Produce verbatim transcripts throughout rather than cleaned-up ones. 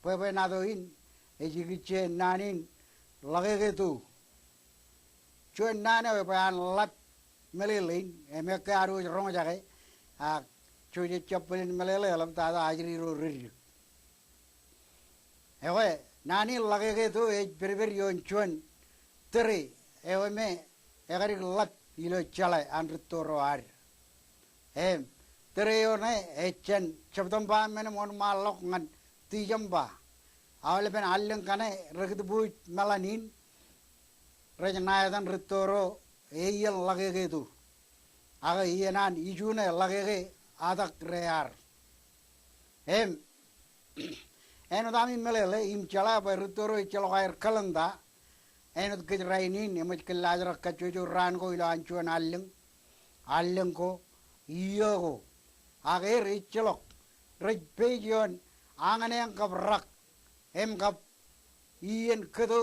Bwebwenato in ej ikijjeen naan in ḷakeke tu. Juon naan eo ebwe an ḷap meḷeḷein, im ekkā ad wōj roñjake, ak jej jab bōlen meḷeḷe eḷaptata ajri ro reddik. Ekwe, naan in ḷakeke tu ej pedped ioon juon tōre eo me ekadik ḷap ilo jeḷā an rūtto ro ad. Im tōre eo ṇe ej jān September men im wōnṃaanḷọk ñan December. Aolepen allōñ kaṇe rekūtbuuj meḷan in rej ṇa etan rūtto ro eien ḷakeke tu. Ak iien an iju ṇe ḷakeke atak rear. Im āinwōt ami meḷeḷe im jeḷā bwe rūtto ro ejjeḷọk aer kalōnta, āinwōt kōj rainin eṃōj kōllaajrak kajjojo raan ko ilo an juon allōñ, allōñ ko, iiō ko. Ak er ejjeḷọk, rej page ioon añōneañ kab rak, im kab iien kōto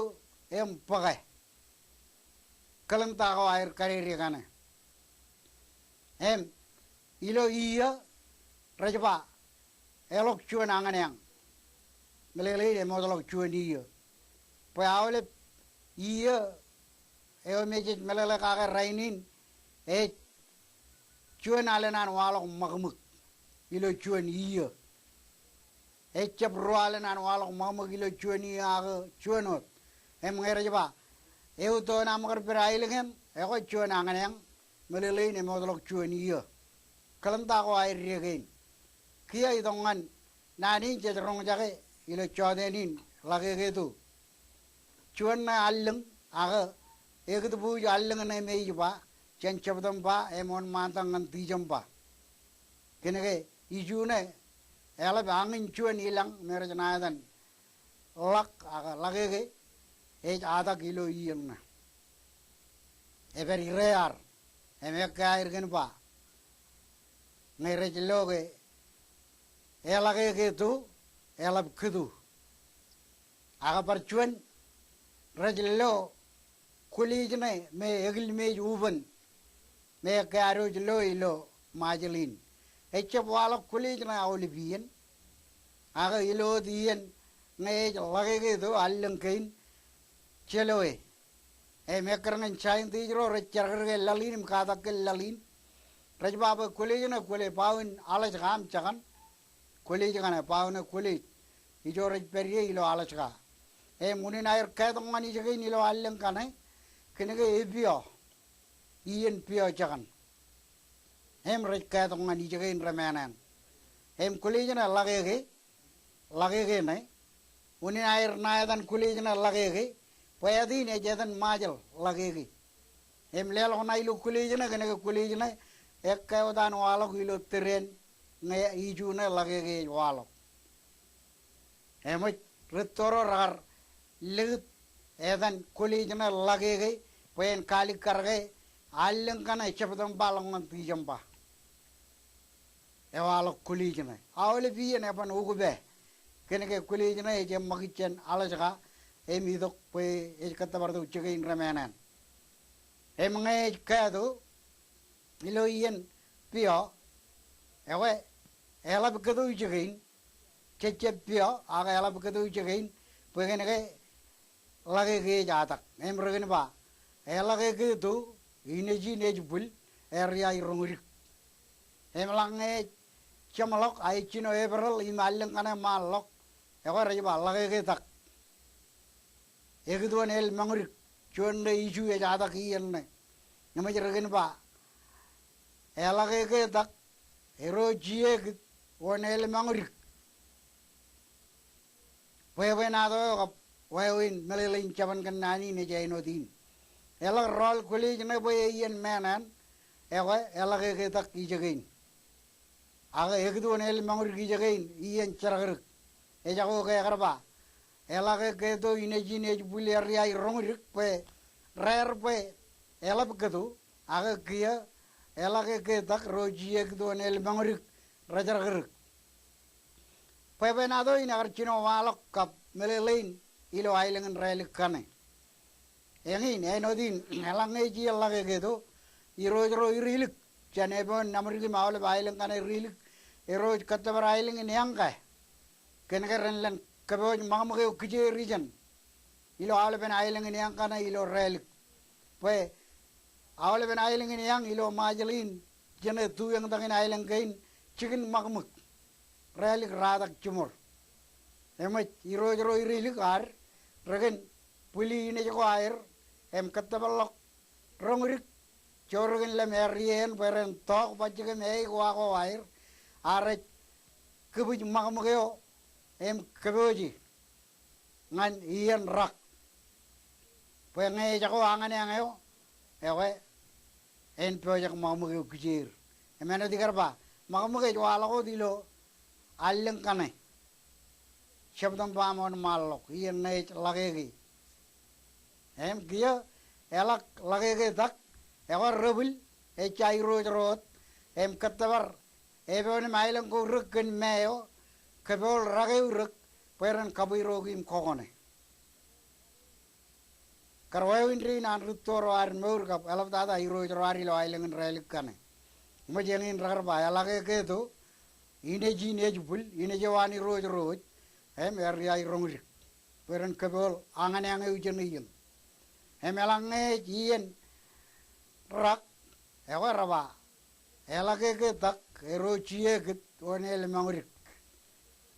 im bōke. Kalōnta ko aer kadede kaṇe. Im ilo iiō rej ba eḷọk juon añōneañ. Meḷeḷein emootḷọk juon iiō. Bwe aolep iiō eo me jej meḷeḷe kake rainin ej juon alen an waḷọk ṃakṃōk ilo juon iiō. Ejjab ruo alen an waḷọk ṃakṃōk ilo juon iiō ak juon wōt. Im ñe rej ba eutiej aṃ kar pād aelōñ eṇ, ekwe juon añōneañ, meḷeḷein emootḷọk juon iiō. Kalōnta ko aedde kein. Kiiō itok ñan naan in jej roñjake ilo jọteen in ḷakeke tu. Juon ṇe allōñ ak ekūtbuuj allōñ ṇe me ij ba jān September im wōnṃaantak ñan December. Kōnke iju ṇe eḷap añin juon ilañ me rej ṇa etan ḷak ak ḷakeke ej atak ilo iien ṇe. Epād irear im ekkā aer kōn ba ñe rej lo ke eḷakeke tu eḷap kōtu. Ak bar juon rej lo kwōlej ṇe me ekilmeej ubōn me ekkā ad wōj lo ilo Ṃajeḷ in. Ejjab waḷọk kwōlej ṇe aolep iien. Ak ilo wōt iien ñe ej ḷakeke tu allōñ kein jeloe. Im ekkar ñan scientist ro rej jerkakdeke laḷ in im katak kōn laḷ in. Rej ba bwe kwōlej ṇe kwōle, ba wōn Alaska im jekkan kwōlej kaṇe, ba wōn kwōlej ijo rej pād ie ilo Alaska. Im unin aer kātok ñan ijkein ilo allōñ kaṇe kōnke epio, iien pio jekkan. Im rej kātok ñan ijkein remānaan. Im kwōlej ṇe ḷakeke, ḷakeke ṇe. Unin aer ṇa etan kwōlej ṇe ḷakeke, bwe etan ej etan Ṃajeḷ ḷakeke. Im leḷọk ṇa ilo kwōlej ṇe kōnke kwōlej ṇe ekkā wōt an waḷọk ilo tōre in ñe iju ṇe ḷakeke ej waḷọk. Eṃōj rūtto ro rekar likūt etan kwōlej ṇe ḷakeke bwe en kalikkar ke allōñ kaṇe September ḷọk ñan December. Ewaḷọk kwōlej ṇe. Aolep iien eban ukpā. Kōnke kwōlej ṇe ej eṃṃakūt jān Alaska im itok bwe ej kōttōpar tok jikein remānaan. Im ñe ej kāto ilo iien pio, ekwe eḷap kōto ijkein, jejjab pio ak eḷap kōto ijkein, bwe kōnke ḷakeke ej atak. Im rekōn ba eḷakeke tu, inejin ej bwil, area ej roñdik. Im eḷaññe ej jeṃḷọk, a ej jino Epereḷ im allōñ kaṇe ṃaanḷọk, ekwe rej ba ḷakeke tak. Ekūt wōn el mañdik, juon ṇe iju ej atak iien ṇe. Eṃōj rekōn ba eḷakeke tak, erooj jiekūt wōn el mañdik. Bwebwenato eo kab wāween meḷeḷein jabōn kōnnaan in ej āinwōt in. Eḷak rọọl kwōlej ṇe bwe eien mānān, ekwe eḷakeke tak ijkein. Ak ekūt wōn el mañdik ijkein iien jerkakdik. Ejako ke ekar ba eḷakeke tu, inejin ej bwil, area ej roñdik, bwe raar bwe eḷap kōto, ak kiiō eḷakeke tak, rooj jiekūt wōn el mañdik rejerkakdik. Bwebwenato in ekar jino waḷọk kab meḷeḷein ilo aelōñ in Rālik kaṇe. Eñin, āinwōt in, eḷaññe ej iien ḷakeke tu, irooj ro irilik jān epoon Naṃdik im aolep aelōñ kaṇe irilik, erooj kōttōpar aelōñ in eañka kōnke ren lōñ kōpooj ṃakṃōk eo kijeer ijeṇ ilo aolepen aelōñ in eañ kaṇe ilo Rālik. Bwe aolepen aelōñ in eañ ilo Ṃajeḷ in jeṇe tu eñtak in aelōñ kein jikin ṃakṃōk. Rālik ratak jiṃor. Eṃōj irooj ro irilik ad rekōn bwili inej ko aer im kōttōpar ḷọk roñdik, jorrāān lōm area eṇ bwe ren tok bajjek im āik uwaak ko aer, ak rej kōpooj ṃakṃōk eo im kōpooje ñan iien rak. Bwe ñe ejako añōneañ eo, ekwe en pojak ṃakṃōk eo kijeer. Im āinwōt ikar ba, ṃakṃōk ej waḷọk wōt ilo allōñ kaṇe. September ṃōn ṃaanḷọk, iien ñe ej ḷakeke. Im kiiō eḷak ḷakeke tak, ekwe rebwil, ejja irooj ro wōt, im kōttōpar epoon im aelōñ ko rōk kōn me eo, kōpool rak eo rōk, bwe ren kabwilọk im kọkọne. Kar wāween dein an rūtto ro ad mour kab eḷaptata irooj ro ad ilo aelōñ in Rālik kaṇe. Eṃōj eñin rekar ba, eḷak e keto, inejin ej bwil, inejeo an irooj ro wōj, im area eo roñdik. Bwe ren kōpool añōneañ eo ijeṇ iien. Im eḷaññe ej iien rak, ekwe re ba, eḷakeke tak, ero jiekūt, oṇāān ḷōmṇak dik.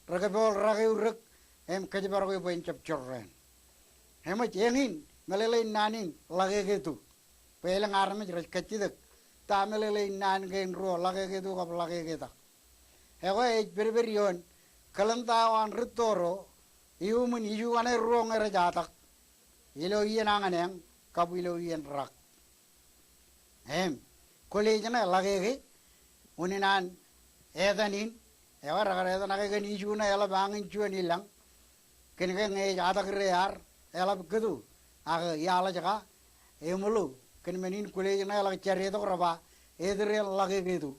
Rekōpool rak eo rōk, im kōjparok e bwe en jab jorrāān. Eṃōj eñin, meḷeḷein naan in ḷakeke tu. Bwe elōñ armej rej kajjitōk ta meḷeḷein naan kein ruo, ḷakeke tu kab ḷakeke tak. Ekwe ej pedped ioon kōḷmānḷọk eo an rūtto ro iuṃwin iju kaṇe ruo ñe rej atak ilo iien añōneañ kab ilo iien rak. Im kwōlej ṇe ḷakeke, unin an etan in, ekwe rekar etan ṇe kōn iju ṇe eḷap añin juon ilañ. Kōn ke ñe ej atak ri-ar, eḷap kōto, ak iaḷ ej ka, eṃōḷo, kōn men in kwōlej ṇe eḷak jade tok re ba, etidein ḷakeke tu.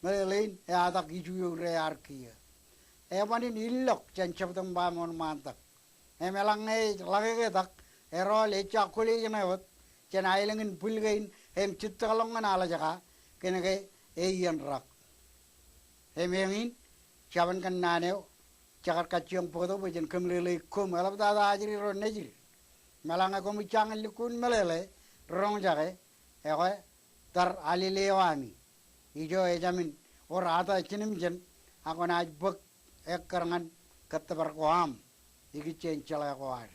Meḷeḷein, eatak iju eo ri-ar kiiō. Eban in illọk jān September ṃōn ṃaantak. Im eḷaññe ej ḷakeke tak, erọọl ejja kwōlej ṇe wōt jān aelōñ in bwil kein, im jitōkḷọk ñan aḷ ej ka, kōn ke eiiōn rak. Im eñin, jabōn kōnnaan eo, jekar kajjioñ bōktok bwe jen kōmeḷeḷeik koṃ, eḷaptata ajri ro nejid. Im eḷaññe koṃij jañin lukkuun meḷeḷe, roñjake, ekwe, tar alele eo ami. Ijo ejāmin, wōr ata jinimjen, ak kwōnaaj bōk ekkar ñan kōttōpar ko aṃ, ikijjien jeḷā ko ad.